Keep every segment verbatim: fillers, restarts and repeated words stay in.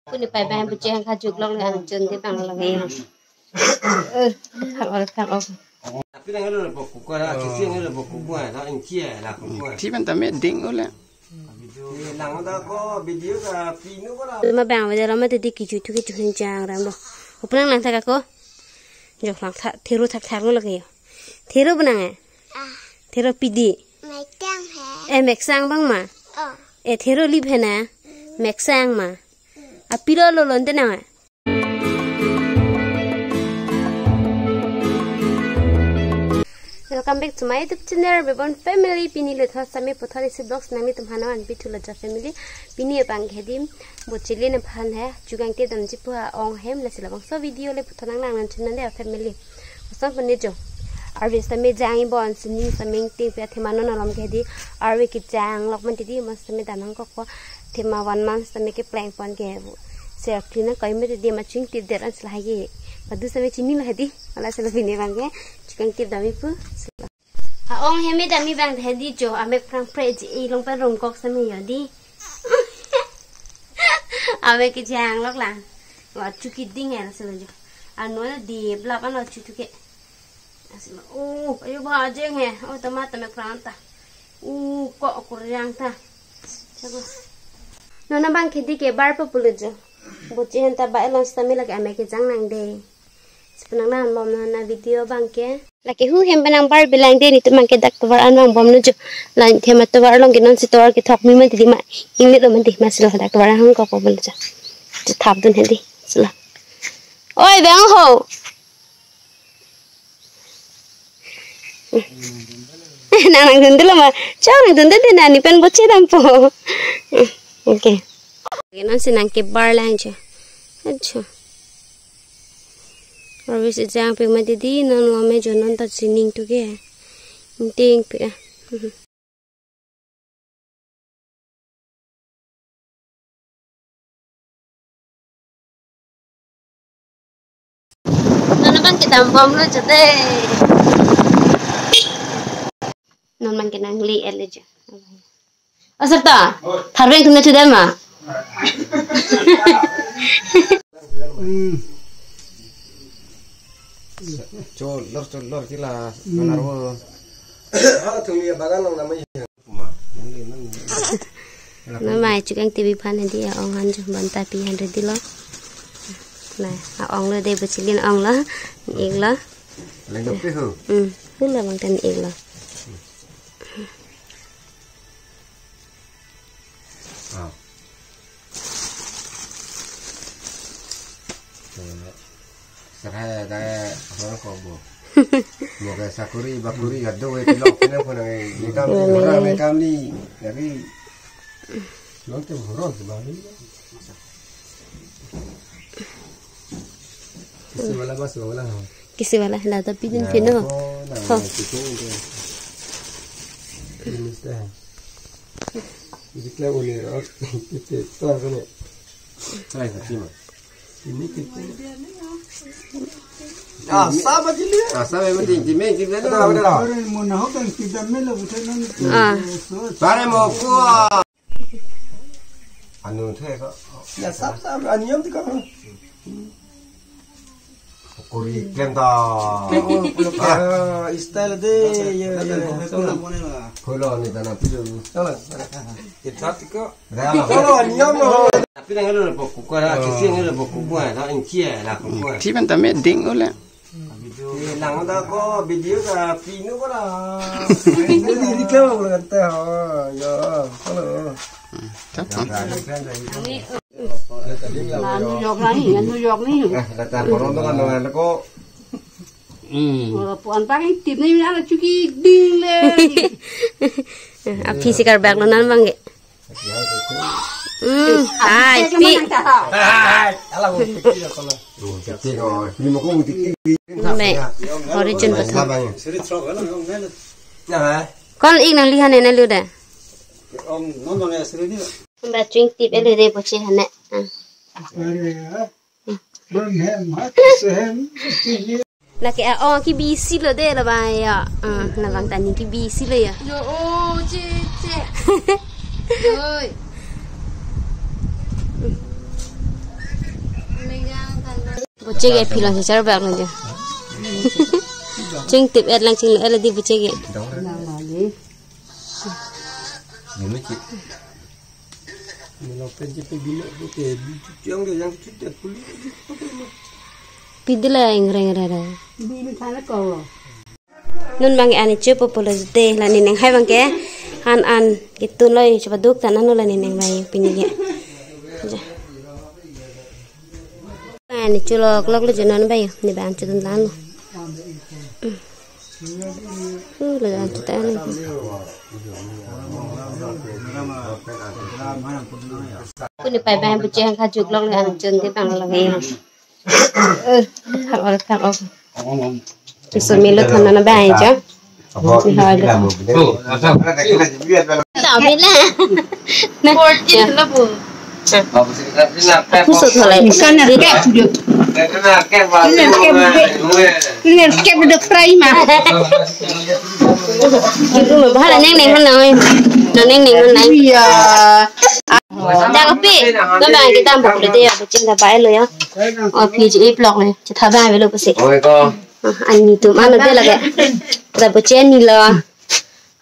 Puni pai bang buche hang khajuk lok le ang chun te bang lok he. Eh, thang ol, thang ol. Tapi nang lo pokok kua, kisi nang lo pokok kua, na ingki la pokok kua. Ti ban ta me ding ule. Video lang da ko, video ka pinu ko la. Ma bang video lo ma tadi kiju tu kiju hing jang ram lo. Upnang lang thak ako. Jok lang thak, thero thak thak lo lagi yo. Thero benang eh? Ah. Thero pidi. Meksang he. Eh, meksang bang ma? Oh. Eh, thero lip he na? Meksang ma? Apilo lo lon te nang eh? Welcome back to my YouTube channel, Bebon Family. Pini lo thos sami puthot isi vlogs nangli tum hana an bithu lo ja family. Pini apang ke dim bochili na phan he, chukangtip damji pu a-ong hem, lasi labangso video le puthot nang nang nan chun nang de family. Osam pon ne jo. Arve sami jang i bon sining sami ting pe thema non alom ke di. Arve kejang lok man tidi mas sami damang kok ko. Thema one month sami ke plank pon ke bu. Se clean na koi me tidi ma chingtip det an sila hagi. Padu sami chini la hadi. Ala sila pini bang ke. Chukangtip dami pu. A-ong hemi dami bang hadi jo, amek prang pre ji, ilong pe rongkok sami yo di. Amek kejang lok lang. Wa chuki ding el selo jo. Ano na di blap ano chu tu ke. Asma, oh, ayo ba jeng he. Oh, tama tama prang ta. Uh, ko kuryang ta. Chego. Nona bang ke di ke bar pa pulo jo. Bochi hen ta ba elon sami lake amek kejang nang de. Sepenang nang bom na video bang ke. Lake hu hem penang bar bilang de nitum bang ke dak tovar an bang bom nu jo. Lan thema tovar long ke non si tovar ke thok mi man tidi ma. Inglit lo man di ma silo dak tovar hang ko ko bel jo. Thap dun hadi. Silo. Oi bang ho. Nang nang dun dulu ma. Chang nang dun dulu na ni pen bochi dampo. Okay. Lake non si nang ke bar lang jo. Acha. Arve si jang pe ma tidi non lo me jo non ta sining tu ke. Inting pe. Non bang ke dam bom lo jete. Non bang ke nang li el jo. Asar ta, tharbeng tum na chudam ma. Hmm. Cholor, cholor, kila, hmm. Manar wo. Ah, tum ya bagan long nama ya. Nama chukangtip aphan hadi a-ong han jo banta pi han ready lo. Na, a-ong lo de bochili ong lo, ik lo. Leng dopi ho. Hmm, hu lo bang tan ik lo. Ah. Serai ada orang kok bo. Moga sakuri bakuri gado itu lo kena pun nang ni kam ni orang ni kam ni dari. Lo tu orang tu bali. Kisi wala mas wala ha. Kisi wala la tapi din pino. Ho. Ini sta. Ini kla ule. Kita tu apa ni? Try sa sima. Ini kita. Ah, sama je ni. Ah, sama je ni. Ini kita. Ada, ada. Ore mo na ho kan kita mela bukan nang. Ah. Pare mo kua. Anu the ko. Ya sap sap aniyom ti ko. Kori klem ta. Ah, style de ya ya. Kolo ni tana pilu. Salah. Kita ti ko. Kolo aniyom lo. Tapi nang lo pokok ko la kisi nang lo pokok ko la ingki la pokok. Ti ban ta me ding ule. Video lang da ko video ka pinu ko la. Ini di klem ko la kanta ho. Ya. Halo. Tap. Nanu yok nani, nanu yok ni. Eh, datang koron to kan dengan ko. Hmm. Wala puan pakai tip ni nana chuki ding le. Aphi si karbak lo nan bang ke. Hmm, hai, pi. Hai, ala ko pi ko kono. Pi ko, ni mo ko muti pi. Be, origin betul. Seri trok kan. Nah. Kon ik nang lihan ena lu da. Ong non non ya seri ni. Ba ching tip elu de boche hane. Ah. Lake a-ong ke bisi lo de la ba ya. Ah, na bang tani ke bisi lo ya. Yo, oh, che, che. Oi. Cheke pilon si charbak nang jo. Chingtip et lang chinglo et la di bu cheke. Pidi la ingreng rere. Non bang ke ani chepo pulo jute la ni neng hai bang ke an an ketun loi chepaduk tan ano la ni neng bang pini ke. Ani chulok lok lo junon bang ni bang chutun tan lo. Uh, lo bang chutun lo. Kuni pai bang buche hang kajuk lok lo an chun te bang lo bang. Eh, thang or, thang or. Iso melo than na bang jo. Iha lo. Tame la. Na. Fourteen lo bu. Puso tholai. Isan na kep. Isan na kep. Isan na kep dok try ma. Itu mah bahala neng neng han na. Na neng neng han na. Iya. Dak pi. Bang bang kita ambok lo de ya, buchin ta bai lo ya. Oh, P G A block ni. Chitha bang velo pusi. Oi ko. Ah, ani tu mana de lagi. Kita buchin ni lo.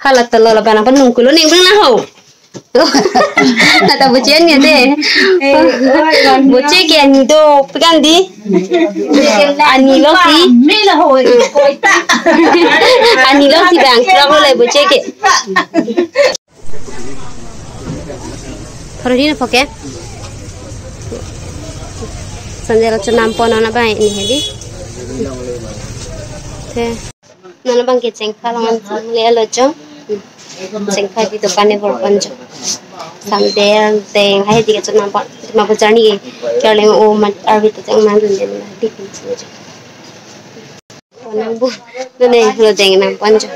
Hala talo la bang nang panung kulo ning bang na ho. Nata buchin ni de. Buchin ke ani do pekan di. Ani lo si. Ani lo si bang. Trok lo le buchin ke. Thori na poke. Sandal chenam pon na bang ni hedi. Te. Non bang ke chengkha lang le lo jo. Chengkha di dukan ni bor pon jo. Sandal cheng hai di ke chenam pon. Ma ko jarni ke. Kya le o man arvi to cheng man dun den di pin jo. Nang bu, nang ne, lo deng nang pon jo.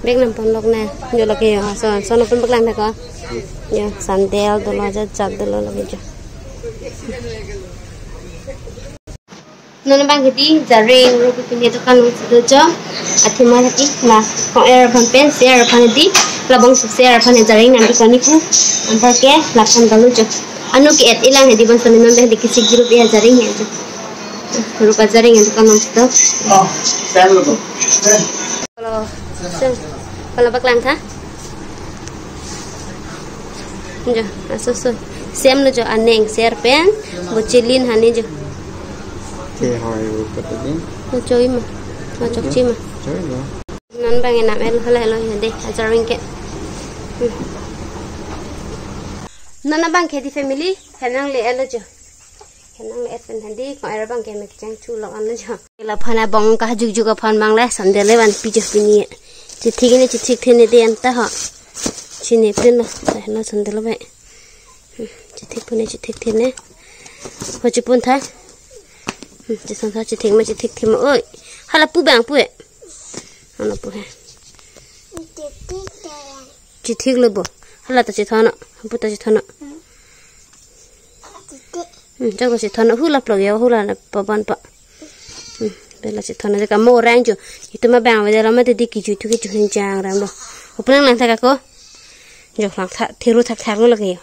Bek nang pon lok ne, jo lagi jo, so, so nang pon bek lang ne ko. Jo, sandal dolo jo, jat dolo lagi jo. Non bang hedi, jaring, rupi pini dukan nang sido jo. Athema hedi, la, kong er aphan pen, ser aphan hedi, labang su ser aphan jaring nang di koni pu, anpar ke, lapan kalu jo. Anu ke et ilang hedi bangso ni non hedi kisik grup ya jaring ya jo. Rupa jaring ya dukan nang sido. Oh, saya lo. Kalau, se-, kalau baklang tha? Jo, aso so. Sem lo jo aneng ser pen, buchilin hani jo. Ke hoi rupa tadi. Lo choi ma. Lo chokchi ma. Choi lo. Non bang enam el hala elo ya de, ajaring ke. Hmm. Non bang ke di family, henang le elo jo. Henang le et pen hadi, kong er bang ke mek cheng chu lok an jo. La phana bang ka juk juk aphan bang le, sandal le van pi jo pini. Chithik ne chithik thene de anta ho. Chini pin lo, ta lo sandal le bai. Hmm, chithik pune chithik thene. Ho chipun tha. Hmm, chithik tha chithik ma chithik thim oi. Hala pu bang pu e. Hala pu he. Chithik lo bo. Hala ta chithon no. Pu ta chithon no. Hmm, jago chithon no. Hula plok ya hula na pa ban pa. Hmm, bela chithon no. Jaka mo rang jo. Itu ma bang wede la ma tadi kiju tu kiju hin jang ram lo. Uplang lang thak ko. Jo lang thak thiru thak thak lo lagi yo.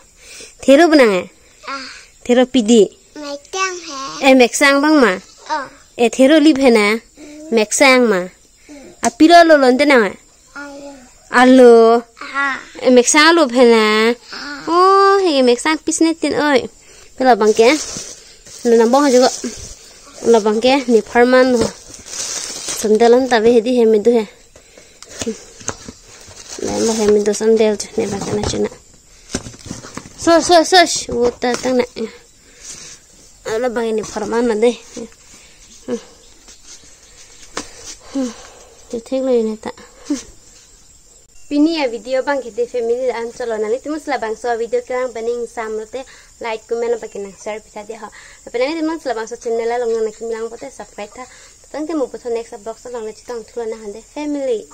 Thiru benang eh. Ah. Thiru pidi. Meksang he. Eh, meksang bang ma. Oh. Eh, thiru lip he na. Meksang ma. Apilo lo lonte nang eh. Alo. Alo. Aha. Eh, meksang alo he na. Ah. Oh, he meksang pisne tin oi. Pela bang ke. Lo nang bong juga. Lo bang ke ni pharman ho. Sandal an ta be hedi he me do he. Lain lo he me do sandal chu ne bang kana chuna. So, so, so, sh-, wo ta tang na. Ala bang ni pharman na de. Chethek lo ini ta. Pini ya video bang ke de family an cholo nang. Itu mus labangso video kelang pening sam lote like comment apa kenang share pitha de ho. Tapi nang itu mus labangso channel along nang kimi lang pote subscribe tha. Tang te mo puthot next vlog along le chitong thulo na hande family.